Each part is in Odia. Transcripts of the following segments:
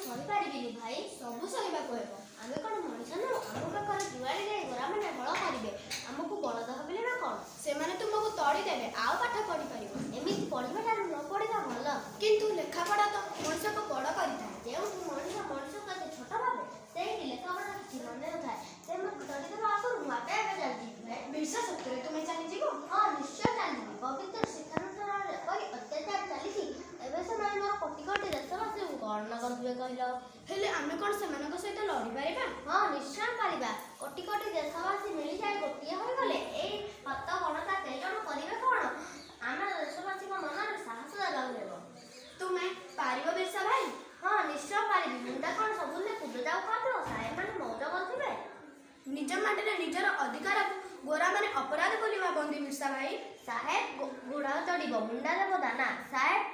ସହିପାରିବିନି ଭାଇ। ସବୁ ସହିବାକୁ ହେବ। ଆମେ କ'ଣ ମଣିଷ ନୁହଁ? ଆମ ପାଖରେ ଜୁଆଳି ଯାଇ ଗୋରାମାନେ ହଳ କରିବେ, ଆମକୁ ବଳଦ ଭାବିଲେ ନା କ'ଣ? ସେମାନେ ତୁମକୁ ତଡ଼ି ଦେବେ, ଆଉ ପାଠ ପଢ଼ିପାରିବ। ଏମିତି ପଢ଼ିବା ଠାରୁ ନ ପଢ଼ିବା ଭଲ। କିନ୍ତୁ ଲେଖାପଢ଼ା ତ ମଣିଷକୁ ବଡ଼ କରିଥାଏ। ଯେଉଁଠି ମଣିଷ ମଣିଷକୁ ଏତେ ଛୋଟ ଭାବେ, ସେଇଠି ଲେଖାପଢ଼ା କିଛି ମନେ ନଥାଏ। ସେ ମୋତେ ତଡ଼ିଦେବା ଆଗରୁ ମୁଁ ଆପେ ଆପେ ଚାଲିଯିବି ଭାଇ। ବିର୍ସା, ସତରେ ତୁମେ ଚାଲିଯିବ? ହଁ, ନିଶ୍ଚୟ ଚାଲିଯିବି। ପବିତ୍ର ଶିକ୍ଷାନୁଷ୍ଠାନରେ ଏପରି ଅତ୍ୟାଚାର ଚାଲିଛି, ଏବେ ସେମାନେ ମୋର କୋଟି କୋଟି ଦେଶବାସୀଙ୍କୁ କ'ଣ ନ କରୁଥିବେ କହିଲ? ହେଲେ ଆମେ କ'ଣ ସେମାନଙ୍କ ସହିତ ଲଢ଼ିପାରିବା? ହଁ, ନିଶ୍ଚୟ ପାରିବା। କୋଟି କୋଟି ଦେଶବାସୀ ମିଳିଯାଇ ଗୋଟିଏ ହୋଇଗଲେ ଏଇ ହତ ଗଣତା କେଇଜଣ କରିବେ କ'ଣ? ଆମ ଦେଶବାସୀଙ୍କ ମନରେ ସାହସ ଦେବାକୁ ହେବ। ତୁମେ ପାରିବ ବିର୍ସା ଭାଇ? ହଁ, ନିଶ୍ଚୟ ପାରିବି। ମୁଣ୍ଡା କ'ଣ ସବୁଦିନେ କୁଦ ଯାଉ ଖାଉଥିବ? ସାହେବମାନେ ମଉଜ କରୁଥିବେ? ନିଜ ମାଟିରେ ନିଜର ଅଧିକାରକୁ ଗୋରାମାନେ ଅପରାଧ ବୋଲି ଭାବନ୍ତି ବିର୍ସା ଭାଇ। ସାହେବ ଘୋଡ଼ା ଚଢ଼ିବ, ମୁଣ୍ଡା ଦେବ ଦାନା। ସାହେବ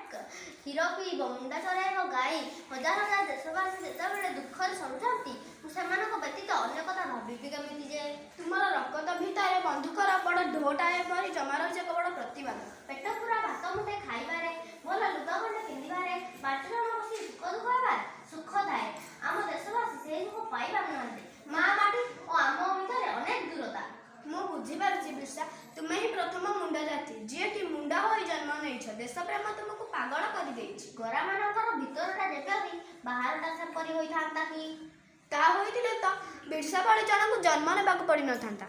କ୍ଷୀର ପିଇବ, ମୁଣ୍ଡା ଚରାଇବ ଗାଈ। ହଜାର ହଜାର ଦେଶବାସୀ ଯେତେବେଳେ ଦୁଃଖରେ ସଢୁଥାନ୍ତି, ମୁଁ ସେମାନଙ୍କ ବ୍ୟତୀତ ଅନ୍ୟ କଥା ଭାବିବି କେମିତି ଯେ? ତୁମର ରକତ ଭିତରେ ବନ୍ଧୁକର ବଡ଼ ଢୋଟାଏ ପରି ଜମା ରହିଛି ଏକ ବଡ଼ ପ୍ରତିବାଦ। ପେଟ ପୂରା ଭାତ ମୁଠେ ଖାଇବାରେ, ଭଲ ଲୁଗା ଖଣ୍ଡେ ପିନ୍ଧିବାରେ, 5 ଜଣ ବସି ସୁଖ ଦୁଃଖ ହେବାରେ ସୁଖ ଥାଏ। ଆମ ଦେଶବାସୀ ସେହି ସୁଖ ପାଇପାରୁନାହାନ୍ତି। ମା ମାଟି ଓ ଆମ ଭିତରେ ଅନେକ ଦୂରତା। ମୁଁ ବୁଝିପାରୁଛି ବିର୍ସା, ତୁମେ ହିଁ ପ୍ରଥମ ମୁଣ୍ଡା ଜାତି, ଯିଏକି ମୁଣ୍ଡା ହୋଇ ଜନ୍ମ ନେଇଛ। ଦେଶପ୍ରେମ ତୁମକୁ ପାଗଳ କରିଦେଇଛି। ଗୋରାମାନଙ୍କର ଭିତରଟା ଯେପରି, ବାହାରଟା ସେପରି ହୋଇଥାନ୍ତା କି? ତାହା ହୋଇଥିଲେ ତ ବିର୍ସା ଭଳି ଜଣକୁ ଜନ୍ମ ନେବାକୁ ପଡ଼ିନଥାନ୍ତା।